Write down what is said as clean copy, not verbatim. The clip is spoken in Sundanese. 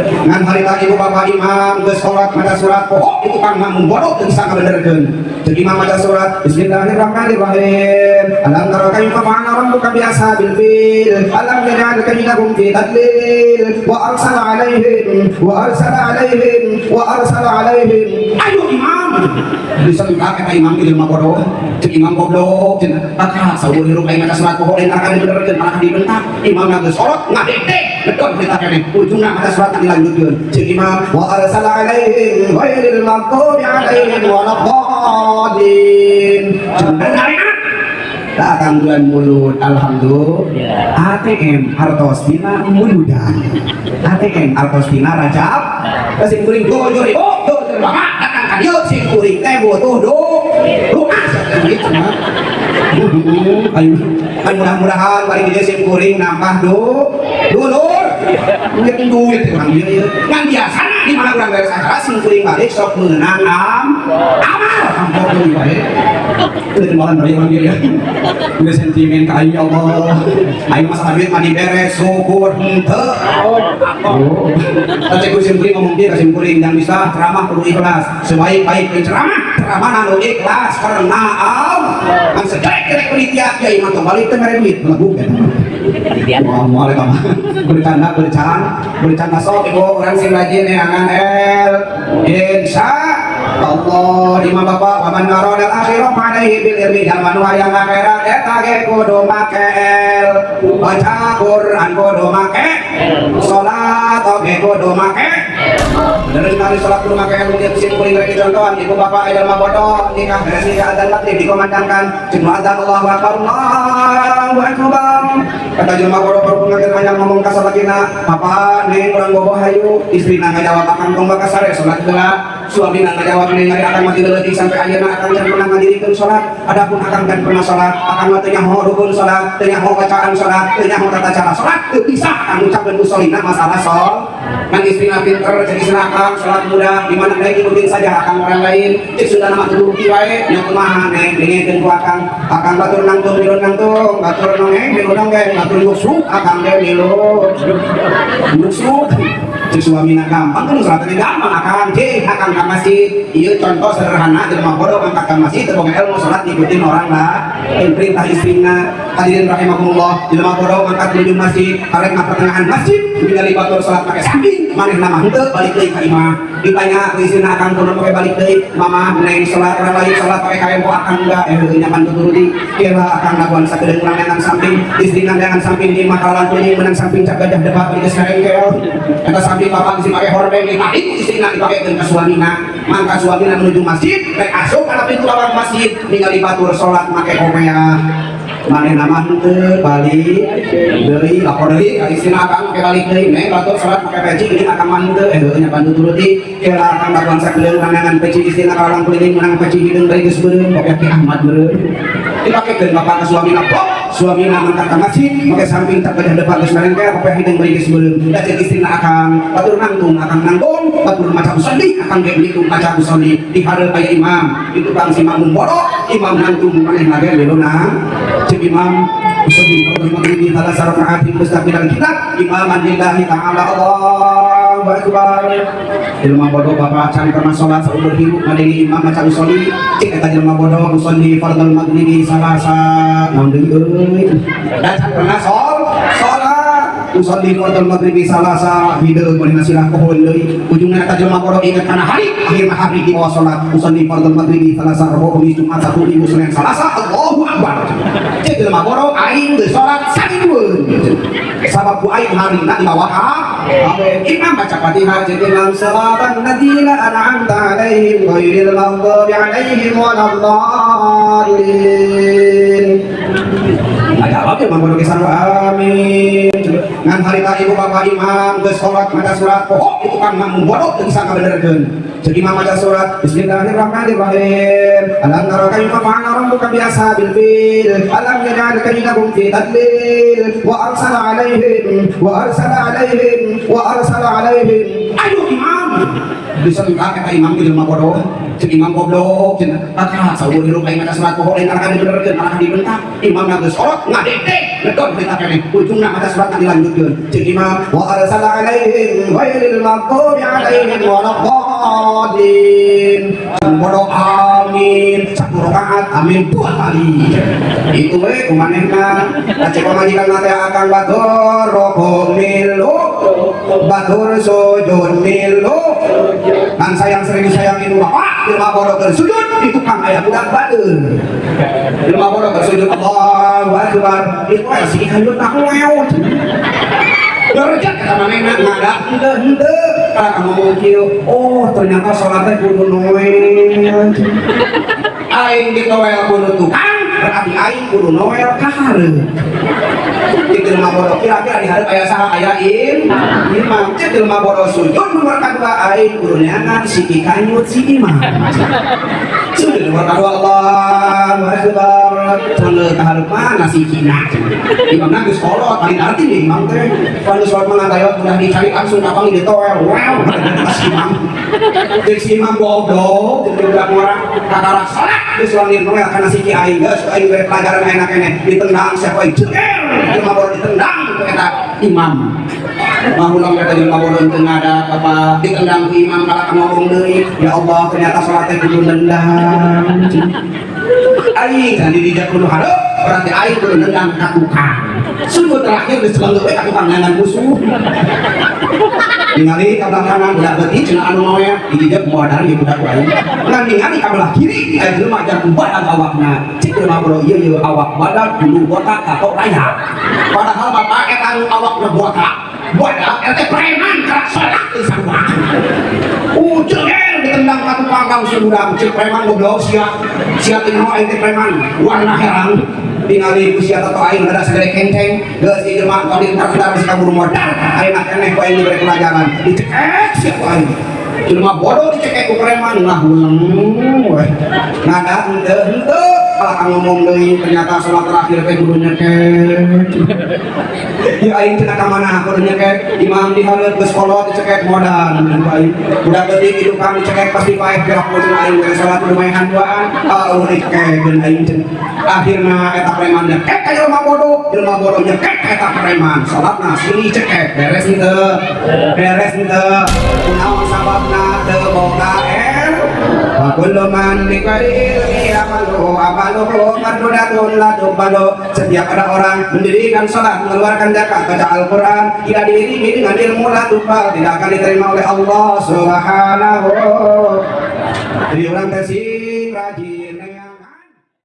Ngan harita ibu bapak imam geus sholat maca surat, poho itu kang makmum bodoh teu bisa ngabenerkeun. Ceuk imam maca surat, "Bismillahirrahmanirrahim. Alam tara kaifa fa'ala rabbuka bi ashabil fil, alam yaj'al kaydahum fi tadlil, wa arsala alaihim, wa arsala alaihim, wa arsala alaihim." Ayo imam, bisa juga kata imam di jelema bodoh. Ceuk imam, "Goblok," cenah. Maka saumur hirup aing maca surat poho, lain akan dibenerkeun, malah dibentak. Imam geus sholat ngadegdeg betul cerita keneh, ujungna maca surat dilanjutkeun. Ceuk imam, "Wa arsala alaihim ghairil maghdubi alaihim waladdallin." Cenah tak akan bulan mulut, alhamdulillah. ATM artos dina muludan, ATM artos dina Rajab. Sim kuring 7.000, tujuh bapak datang ka dieu, sim kuring teh butuh doa duit mah. Ayo kan mudah-mudahan bari dieu sim kuring nambah dulur, duit duit urang ieu ieu ngan biasana di mana urang beres acara sim kuring balik sok meunang amal amplop deui wae. Udah kenalan dari orang dia ya. Udah sentimen ka aing, ya Allah. Aing masalah duit mah diberes syukur henteu. Oh. Tadi ku sim kuring ngomong kieu ka sim kuring, yang bisa ceramah kudu ikhlas. Sebaik-baik ceramah, ceramah anu ikhlas karena Allah. Kan sejelek-jelek panitia kiai mah tong balik teh mere duit melebung eta mah. Wah, moal eta mah. Bercanda, bercanda, bercanda. Sok ibu urang sing rajin neangan el. Insya Allah lima bapak, waman aradal akhirah alaihi bil ilmi, jalma nu hayang akhirat eta ge kudu make el, baca Quran kudu make, salat oge kudu make. Bener sekali, salat kudu make ilmu. Dia sim kuring rek contohan. Ibu bapak, aya jelema bodoh nikah, beres nikah adzan maghrib dikumandangkan. Ceuk adzan, "Allahu akbar, Allahu akbar." Kata jelema bodoh baru pengantin anyar ngomong ka salakina, "Papa, neng, urang bobo hayu." Istrina ngajawab, "Akang tong baka sare, salat heula." Suamina ngajawab, "Neng, ari akang mah ti leutik sampai ayeuna akang can pernah ngadirikeun salat. Adapun akang can pernah salat, akang mah teu nyaho rukun salat, teu nyaho bacaan salat, teu nyaho tata cara salat, teu bisa akang ngucapkeun usolina masalah sol." Kan istrina pinter, jadi istrina, "Akang salat mudah, di mana neng ikutin saja akang orang lain." Cek sudah nama turuti wae nya. "Kumaha, neng, dengekeun ku akang. Akang batur nangtung milu nangtung, batur nongeng milu nonggeng, batur nusuk akang ge milu nusuk." Cek suamina, "Gampang kan salat ini, gampang akang, cek akang ka masjid." Ieu contoh sederhana jelema bodoh angkat ka masjid teu boga ilmu, salat ngikutin orang lah lain perintah istrina. Hadirin rahimakumullah, jelema bodoh angkat menuju masjid, arek ka pertengahan masjid ningali batur salat make samping, manehna mah henteu, balik deui ka imah. Ditanya ku istrina, "Akang kunaon make balik deui?" "Mama, neng salat, orang lain salat pakai kain kok akang enggak? Eh, heueuh nyaman tuturuti kira akang lakuan sakedeung urang neangan samping." Istrina neangan samping di imah kalawan kuning, menang samping cap gajah debat geus karengkel. Eta samping bapak geus dipake hordeng, ditarik ku istrina, dipakekeun ka suamina. Mangka suamina menuju masjid, rek asup kana pintu lawang masjid ningali batur salat make kopeah, manehna mah henteu, balik deui, lapor deui ka istrina, "Akang make balik deui, neng, batur salat make peci geuning, akang mah henteu." "Eh, heueuh nya pandu turuti kira akang lakuan sakedeung urang neangan peci." Istrina kalalang keliling menang peci hideung bari geus beureum, kopeah Ki Ahmad beureum, dipakekeun bapak ka suamina. Plok, suamina mangkat ka masjid make samping tak gajah depan geus marengkel, kopeah hideung bari geus beureum. Da ceuk istrina, "Akang batur nangtung, akang nangtung, batur maca usolli, akang ge milu maca usolli." Di hareup aya imam, di tukang si makmum bodoh, imam nangtung, manehna ge milu nang. Ceuk imam, "Usolli fardhu maghribi thalatha raka'atin mustaqbilal kiblat imaman lillahi ta'ala, Allahu akbar." Jelema bodoh bapak can pernah salat saumur hirup, ngadenge imam maca usolli. Cek eta jelema bodoh, "Usolli fardhu maghribi salasa," naon deui euy, da can pernah salat. "Usolli fardhu maghribi salasa," hideung manehna sirah pohon deui. Ujungna eta jelema bodoh inget kana hari akhir hari di bawah salat, "Usolli fardhu maghribi salasa, Rebo, Kamis, Jumat, Sabtu, Minggu, Senin, Salasa, Allahu akbar." Cek jelema bodoh, "Aing geus salat saminggueun, sabab ku aing harina di bawah kabeh." Imam baca Fatihah, cek imam, "Siratal ladzina an'amta alaihim ghairil maghdubi alaihim waladdallin." Jawab ya mampu kisah, "Amin." Ngan harita ibu bapak imam geus salat maca surat, poho itu kan makmum bodoh teu bisa ngabenerkeun. Ceuk imam maca surat, "Bismillahirrahmanirrahim. Alam tara kaifa fa'ala rabbuka bi ashabil fil, alam yaj'al kaydahum fi tadlil, wa arsala alaihim, wa arsala alaihim, wa arsala alaihim." Ayo imam, bisa juga kata imam di jelema bodoh. Cek imam, "Goblok," cenah. Kakak saumur hirup aing maca surat poho lain akan dibenerkeun, malah dibentak. Imam geus kolot ngadedek ngedon berita keneh, ujungna maca surat dilanjutkeun. Cek imam, "Wa arsala alaihim ghairil maghdubi alaihim waladdallin." Bodoh, "Amin." Satu rakaat amin dua kali. Itu we kumanehna. Cek pamajikan teh, "Akang, batur rokok milu, batur sujud milu." Kan sayang sering sayang itu, bapak jelema bodoh keur sujud itu kang aya budak badeun. Jelema bodoh keur sujud, "Allahu akbar," itu aya si kayut tak wew. Derajat kata manehna ngada henteu henteu. Kalau kamu ngomong kieu, "Oh, ternyata sholatnya kudu noel. Aing ditoel kudu tukang, berarti aing kudu noel ka hareup." Cek jelema bodoh, kira-kira di hareup aya saha? Aya imam. Cek jelema bodoh sujud nomor kadua, "Aing kudu neangan siki kanyut si imam." Sujud nomor kadua, "Allahu akbar." Cenah ka hareup mana sikina? Imamna geus kolot, paling arti nih imam teh. Pan geus kolot mah ngagayot, udah dicari langsung kapanggih ditoel. Wow, si imam. Cek si imam, "Goblok," cek budak ngora kakara salat geus wani noel kana siki aing. Geus aing bere pelajaran enak keneh. Ditendang siapa aing, ceker. Jelema bodoh ditendang ku eta imam. Mahulang kata jelema bodoh teu ngada apa ditendang ku imam, kalah ngomong deui, "Ya Allah, ternyata salat teh kudu nendang. Aing tadi dijak kudu hareup, berarti aing kudu nendang ka tukang." Sujud terakhir geus celenggeuk we ka tukang neangan musuh. Ningali ka belah kanan, budak beuti cenah anu mawe dijejek modal ieu budak ku aing. Ngan ningali ka belah kiri aya jelema jangkung badag awakna. Cek jelema bodoh, "Ieu ieu awak badag, bulu botak, tato raya." Padahal bapak eta anu awakna botak badag eta teh preman karak salat di sarua. Ujeger ditendang ka tukang langsung budak. Cek preman, "Goblok sia, sia teh aing teh preman warna herang." Tingali ku sia tato aing ada segede kenceng. Geus ieu jelema tong dientar-entar, geus kaburu modal. Ayeuna keneh ku aing diberi pelajaran, dicekek sia ku aing. Jelema bodoh dicekek ku preman ngahuleng we. Ngada henteu henteu, kalah ngomong deui, "Ternyata salat terakhir teh kudu nyekek. Ya aing cenah ka mana kudu nyekek? Imam di hareup geus kolot dicekek modal ku aing. Budak leutik di tukang dicekek pasti paeh berak cenah. Aing bere salat kudu maehan duaan, ah dicekek aing cenah." Akhirna eta preman nyekek ka jelema bodoh, jelema bodoh nyekek ka eta preman. Salatna silih cekek, beres henteu? Beres henteu? Kunaon sababna? Teu boga ilmu. Wa kullu man bi ghairi ilmi amaluhu amaluhu mardudatun la tuqbalu. Setiap ada orang mendirikan salat, mengeluarkan zakat, baca Al-Qur'an, tidak diiringi dengan ilmu, la tuqbal, tidak akan diterima oleh Allah Subhanahu. Jadi orang teh sing rajin.